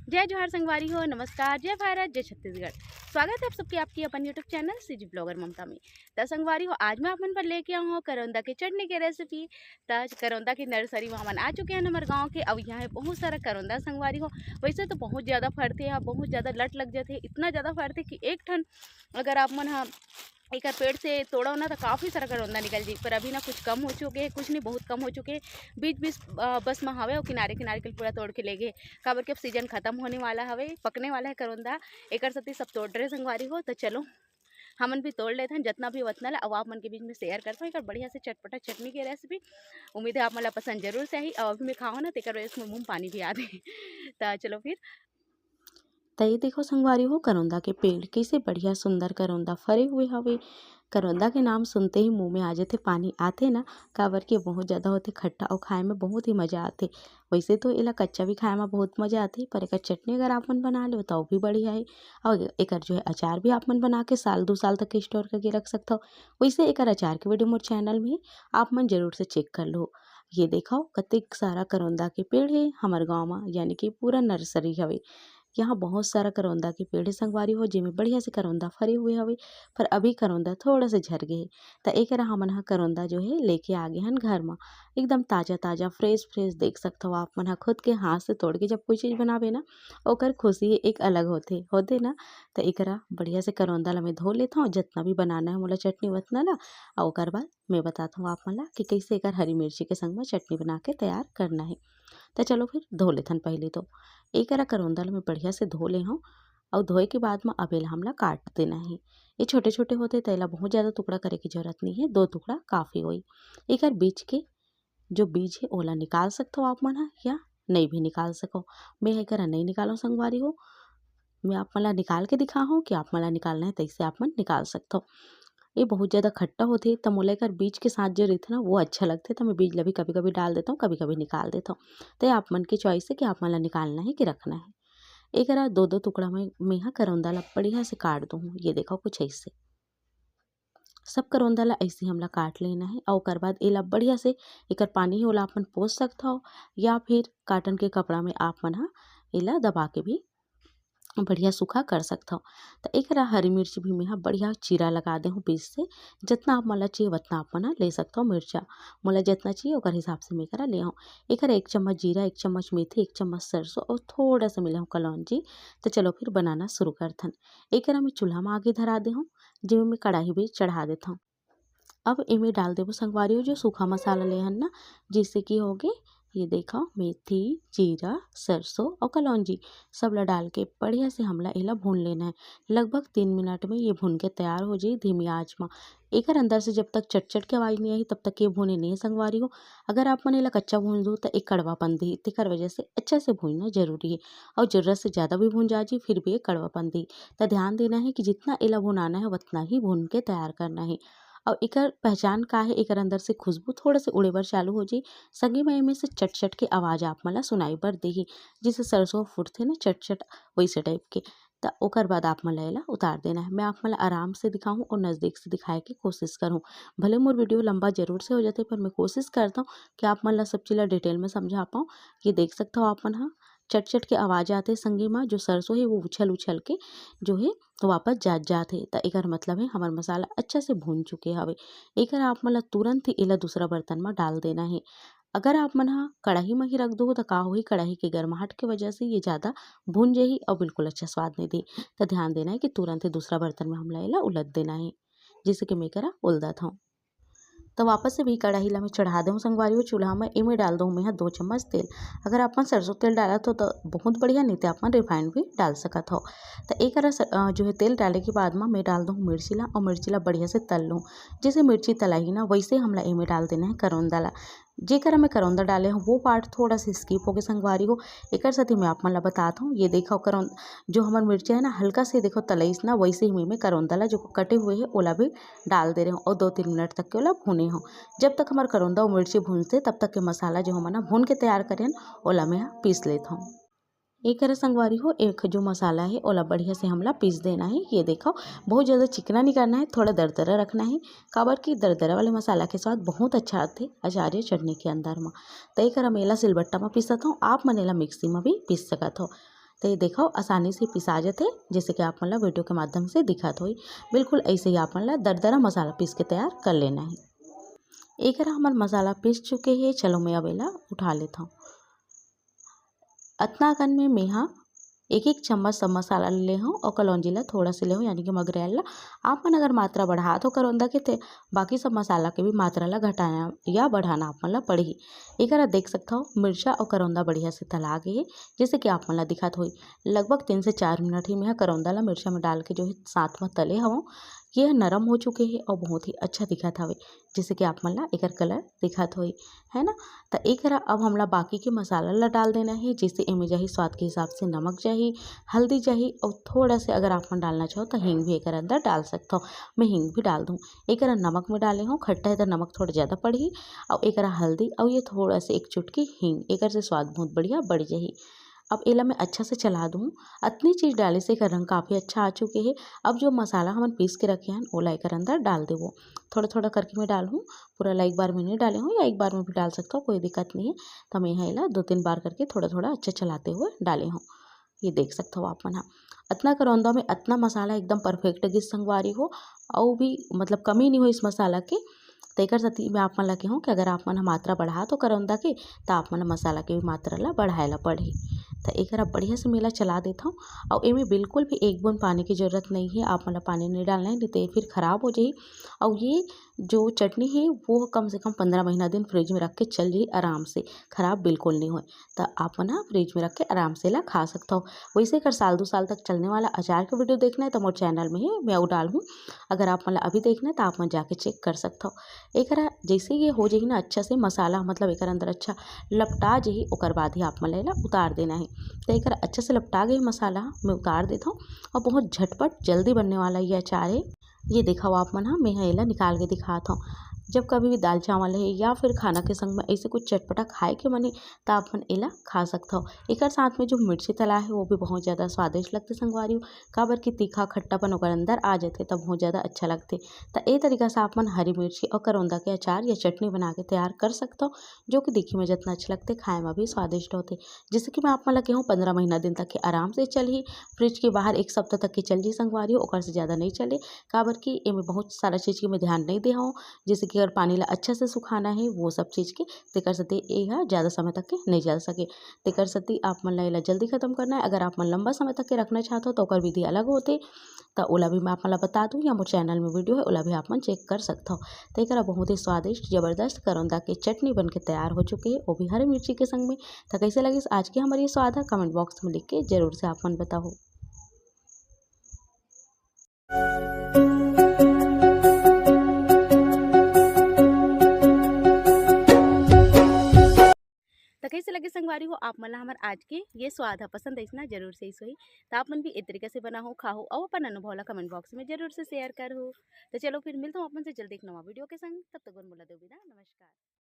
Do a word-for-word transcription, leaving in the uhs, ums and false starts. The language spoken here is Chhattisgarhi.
जय जोहार संगवारी हो, नमस्कार, जय भारत, जय छत्तीसगढ़। स्वागत है आप सबके आपकी अपन YouTube चैनल सीजी ब्लॉगर ममता में। त संगवारी हो, आज मैं आप मन पर लेके आऊँ हूँ करौंदा के चटनी के रेसिपी। त करौंदा के नर्सरी में हमन आ चुके हैं हमर गाँव के। अब यहाँ है बहुत सारा करौंदा संगवारी हो। वैसे तो बहुत ज़्यादा फरथे, यहाँ बहुत ज़्यादा लट लग जाते, इतना ज़्यादा फरथे कि एक ठन अगर आप मन ह एकर पेड़ से तोड़ो ना, तो काफ़ी सारा करौंदा निकल जी। पर अभी ना कुछ कम हो चुके हैं, कुछ नहीं, बहुत कम हो चुके हैं। बीच बीच अ, बस में हवे और किनारे किनारे के पूरा तोड़ के ले गए, काबर कि अब सीजन खत्म होने वाला हवे, पकने वाला है करौंदा। एकर सेती सब तोड़ रहे संगवारी हो। तो चलो, हमन भी तोड़ लेथन जितना भी उतना ला, अब आप मन के बीच में शेयर करथन एकर बढ़िया से चटपटा चटनी के रेसिपी। उम्मीद है आप मन ला पसंद जरूर से आही। और अभी मैं खाऊँ ना, तेकर वजह से मुँह में पानी भी आ दे। तो चलो फिर। त ये देखो संगवारी हो, करौंदा के पेड़ कैसे बढ़िया सुंदर करौंदा फरे हुए हवे। करौंदा के नाम सुनते ही मुंह में आ जाथे, पानी आथे ना, काबर के बहुत ज़्यादा होथे खट्टा और खाए में बहुत ही मज़ा आथे। वैसे तो एला कच्चा भी खाए में बहुत मज़ा आथे, पर एकर चटनी अगर आप मन बना लो तो भी बढ़िया है। और एकर जो है अचार भी आप मन बना के साल दो साल तक के स्टोर करके रख सकते हो। वैसे एकर अचार के वीडियो मोर चैनल में आप मन जरूर से चेक कर लो। ये देखो कतेक सारा करौंदा के पेड़ है हमर गाँव में, यानी कि पूरा नर्सरी हवे। यहाँ बहुत सारा करौंदा के पेड़ है संगवारी हो, जेमे बढ़िया से करौंदा फरे हुए हवे, पर अभी करौंदा थोड़ा से झर गए है। त एकरा हमन ह करौंदा जो है लेके आ गए हन घर म। एकदम ताज़ा ताज़ा, फ्रेश फ्रेश, देख सकथव आप मन ह खुद के हाथ से तोड़ के जब कोई चीज़ बनाबे ना, ओकर खुशी एक अलग होथे, होथे ना। त एकरा बढ़िया से करौंदा ला मैं धो लेथव, जितना भी बनाना है मोला चटनी वतना ला, अउ ओकर बाद मैं बताथव आप मन ला कि कैसे एकर हरी मिर्ची के संग में चटनी बना के तैयार करना है। त चलो फिर धो लेथन पहले तो। एकरा करौंदा ल मैं बढ़िया से धो ले हूँ, अउ धोए के बाद म अब एला हमला काट देना है। ये छोटे छोटे होते त एला बहुत ज़्यादा टुकड़ा करे के जरूरत नहीं है, दो टुकड़ा काफ़ी होई। एकर बीच के जो बीज है ओला निकाल सकथव आप मन ह, या नहीं भी निकाल सको। मैं एकरा नहीं निकालो संगवारी हो, मैं आप मन ला निकाल के दिखाहूँ कि आप मन ला निकालना है, तैसे आप मन निकाल सकथव। ये बहुत ज़्यादा खट्टा होथे, त मोला एकर बीज के साथ जो रहिथे ना, वो अच्छा लगथे, त मैं बीज ला भी कभी-कभी डाल देथव, कभी-कभी निकाल देथव। त ये आप मन के चॉइस है कि आप मन ला निकालना है कि रखना है। एकरा दो-दो टुकड़ा में मैं ह करौंदा ला बढ़िया से काट दूँ। ये देखो कुछ ऐसे। सब करौंदा ला ऐसे हमला काट लेना है, अउ ओकर बाद एला बढ़िया से, एकर पानी है ओला आप मन पोंछ सकथव, या फिर कॉटन के कपड़ा में आप मन ह एला दबा के भी बढ़िया सूखा कर सकथव। त एकरा हरी मिर्च भी मैं ह बढ़िया चीरा लगा दे हूँ पीस से। जितना आप मन ला चाहिए उतना आप मन ह ले सकथव मिर्चा। मोला जितना चाहिए ओकर हिसाब से मैं एकरा ले हूँ। एकरा एक चम्मच जीरा, एक चम्मच मेथी, एक चम्मच सरसों और थोड़ा सा मिले हूँ कलौंजी। त चलो फिर बनाना शुरू करथन। एकरा मैं चूल्हा में आगी धरा दे हूँ, जेमे मैं कढ़ाई भी चढ़ा देथव। अब एमे डाल देबो संगवारी हो जो सूखा मसाला ले हन ना, जैसे कि होगे ये देखा मेथी, जीरा, सरसों और कलौंजी, सब ला डाल के बढ़िया से हमला एला भून लेना है। लगभग तीन मिनट में ये भून के तैयार हो जाई धीमी आंच में। एकर अंदर से जब तक चटचट के आवाज़ नहीं आई तब तक ये भूने नहीं है संगवारी हो। अगर आप मन एला कच्चा भून दो तो एक कड़वापन दी, तेकर वजह से अच्छा से भूनना जरूरी है। और जरूरत से ज़्यादा भी भून जा जी फिर भी एक कड़वापन दी। तो ध्यान देना है कि जितना एला भुनाना है उतना ही भून के तैयार करना है। और एकर पहचान का है, एकर अंदर से खुशबू थोड़ा से उड़े बर चालू हो जाई, संगे में एमे से चट चट के आवाज़ आप मन ला सुनाई बर देही, जैसे सरसों फूटथे ना चट चट, वैसे टाइप के। त ओकर बाद आप मन ला एला उतार देना है। मैं आप मन ला आराम से दिखाऊँ और नज़दीक से दिखाए के कोशिश करूँ। भले मोर वीडियो लंबा जरूर से हो जाथे, पर मैं कोशिश करता हूँ कि आप मन ला सब चीज़ ला डिटेल में समझा पाऊँ। ये देख सकता हो आप मन हा चट चट के आवाज़ आथे संगे मा जो सरसों है वो उछल उछल के जो है तो वापस जात जात हे। त एकर मतलब है हमर मसाला अच्छा से भून चुके हवे। एकर आप मन ला तुरंत ही एला दूसरा बर्तन मा डाल देना है। अगर आप मन हा कढ़ाई मा ही रख दो त का होही, कढ़ाई के गर्माहट के वजह से ये ज़्यादा भून जाही और बिल्कुल अच्छा स्वाद नहीं दी। त ध्यान देना है कि तुरंत ही दूसरा बर्तन में हमला एला उलट देना है, जैसे कि मैं एकरा उलदत हूँ। त वापस से भी कढ़ाई ला मैं चढ़ा देहूँ संगवारी हो चूल्हा में। एमे डाल दूँ मैं ह दो चम्मच तेल। अगर आप मन सरसों तेल डालत हो तो बहुत बढ़िया, नहीं तो आप मन रिफाइंड भी डाल सकत हो। त एकरा स-, अ, जो है तेल डाले के बाद में मैं डाल दूँ मिर्ची ला और मिर्ची ला बढ़िया से तल लूँ। जैसे मिर्ची तलाही ना वैसे हमला एमे डाल देना है करौंदा ला। जेकर में करौंदा डाले हूँ वो पार्ट थोड़ा सा स्किप हो गए संगवारी हो, एकर सेती मैं आप मन ला बतात हूँ। ये देखो करौं-, जो हमर मिर्ची है ना हल्का से देखो तलईस ना, वैसे ही मैं करौंदा ला जो कटे हुए है ओला भी डाल दे रहे हूँ और दो तीन मिनट तक के ओला भुने हूँ। जब तक हमर करौंदा और मिर्ची भूनथे तब तक के मसाला जो हमन ह भून के तैयार करेन ओला मैं ह पीस लेत हूँ। एकरा संगवारी हो एक जो मसाला है ओला बढ़िया से हमला पीस देना है। ये देखो बहुत ज़्यादा चिकना नहीं करना है, थोड़ा दरदरा रखना है, काबर कि दरदरा वाले मसाला के स्वाद बहुत अच्छा आथे अचार या चटनी के अंदर में। त एकरा मैं एला सिलबट्टा में पीसत हूँ, आप मन एला मिक्सी में भी पीस सकत हो। तो ये देखो, आसानी से पिसा जाथे, जैसे कि आप मन ला वीडियो के माध्यम से दिखत होई। बिल्कुल ऐसे ही आप मन ला दरदरा मसाला पीस के तैयार कर लेना है। एक हमर मसाला पीस चुके हे, चलो मैं अब एला उठा लेथव। अतना अकन में मेहा एक एक चम्मच सब मसाला ले हूँ और कलौंजी ला थोड़ा से ले हूँ, यानी कि मगरैल ला। आप मन अगर मात्रा बढ़ात हो करौंदा के, ते बाकी सब मसाला के भी मात्रा ला घटाना या बढ़ाना आप मन ला पड़ही। एकरा देख सकत हो, मिर्चा और करौंदा बढ़िया से तला गे हे, जैसे कि आप मन ला दिखत होई। लगभग तीन से चार मिनट ही मैं करौंदा ला मिर्चा में डाल के जो है साथ में तले हवं। ये नरम हो चुके हे और बहुत ही अच्छा दिखत हवे, जैसे कि आप मन ला एकर कलर दिखत होई, है ना। त एकरा अब हमला बाकी के मसाला ला डाल देना है, जैसे एमे जाही स्वाद के हिसाब से नमक जाही, हल्दी जाही और थोड़ा से अगर आप मन डालना चाहो तो हींग भी एकर अंदर डाल सकत हो। मैं हींग भी डाल दूँ। एकरा नमक में डाले हूँ, खट्टा है तो नमक थोड़ा ज़्यादा पड़ही। और एकरा हल्दी और ये थोड़ा से एक चुटकी हींग, एकर से स्वाद बहुत बढ़िया बढ़ जाही। अब एला मैं अच्छा से चला दूँ। अतनी चीज़ डाले से एकर रंग काफ़ी अच्छा आ चुके हे। अब जो मसाला हमन पीस के रखे हन, ओला एकर अंदर डाल देबो। थोड़ा थोड़ा करके मैं डालहूँ, पूरा ला एक बार में नहीं डाले हूँ, या एक बार में भी डाल सकता हूँ, कोई दिक्कत नहीं है। तो मैं यहाँ एला दो तीन बार करके थोड़ा थोड़ा अच्छा चलाते हुए डाले हूँ। ये देख सकते हो आप मन ह, अतना करौंदा में अतना मसाला एकदम परफेक्ट गिस संगवारी हो, अउ भी मतलब कमी नहीं हो इस मसाला के। तो एकर सेती मैं आप मन ला कहूँ कि अगर आप मन ह मात्रा बढ़ात हो करौंदा के, तो आप मन ह मसाला के भी मात्रा ला बढ़ाए ला पड़ही। तो एकरा बढ़िया से मेला चला देथव। अउ एमे बिल्कुल भी एक बूंद पानी की जरूरत नहीं है, आप मन ला पानी नहीं डालना है, नहीं तो ये फिर खराब हो जाही। अउ ये जो चटनी है वो कम से कम पंद्रह महीना दिन फ्रिज में रख के चल जाही आराम से, खराब बिल्कुल नहीं होए। तो आप मन ह फ्रिज में रख के आराम से ला खा सकत हो। वैसे एकर साल दो साल तक चलने वाला अचार के वीडियो देखना है तो मोर चैनल में ही मैं वो डालहूँ, अगर आप मन ला अभी देखना है तो आप मन जाके चेक कर सकत हो। एकरा जैसे ये हो जाही ना अच्छा से मसाला, मतलब एकर अंदर अच्छा लपटा जाही, ओकर बाद ही आप मन ला एला उतार देना है। तो एकरा अच्छा से लपटा गए मसाला, मैं उतार देत हूँ। और बहुत झटपट जल्दी बनने वाला ये अचार है। ये देखव आप मन ह, मैं ह एला निकाल के दिखात हव। जब कभी भी दाल चावल है या फिर खाना के संग में ऐसे कुछ चटपटा खाए के मन हे, त आप मन एला खा सकत हव। एकर साथ में जो मिर्ची तला है वो भी बहुत ज़्यादा स्वादिष्ट लगथे संगवारी हो, काबर कि तीखा खट्टापन ओकर अंदर आ जाथे त बहुत ज़्यादा अच्छा लगथे। त ए तरीका से आप मन हरी मिर्ची और करौंदा के अचार या चटनी बना के तैयार कर सकत हव, जो कि दिखे में जितना अच्छा लगथे खाए में भी स्वादिष्ट होथे। जैसे कि मैं आप मन ला कहूँ पंद्रह महीना दिन तक के आराम से चलही, फ्रिज के बाहर एक सप्ताह तक के चल जाही संगवारी हो, ओकर से ज़्यादा नहीं चले। काबर कि एमे बहुत सारा चीज़ के मैं ध्यान नहीं दे हवं, जैसे कि अगर पानी ला अच्छा से सुखाना है वो सब चीज़ के, तेकर सेती ए ह ज़्यादा समय तक के नहीं चल सके। तेकर सेती आप मन ला एला जल्दी खत्म करना है। अगर आप मन लंबा समय तक के रखना चाहत हो तो ओकर विधि अलग होथे, त ओला भी मैं आप मन ला बता दूँ या मोर चैनल में वीडियो है, ओला भी आप मन चेक कर सकत हो। त एकरा बहुत ही स्वादिष्ट जबरदस्त करौंदा के चटनी बन के तैयार हो चुके हे, वो भी हरी मिर्ची के संग में। त कैसे लगिस आज के हमर ये स्वाद ह, कमेंट बॉक्स में लिख के जरूर से आप मन बताओ। त कैसे लगे संगवारी हो आप मन ला हमर आज के ये स्वाद ह पसंद आइस ना, जरूर से आइस होही। त आप मन भी ए तरीका से बनाहू, खाहू अउ अपन अनुभव ला कमेंट बॉक्स में जरूर से शेयर करहू। त चलो फिर मिलत हूँ आप मन से जल्दी एक नवा वीडियो के संग, तब तक बर मोला दो विदा, नमस्कार।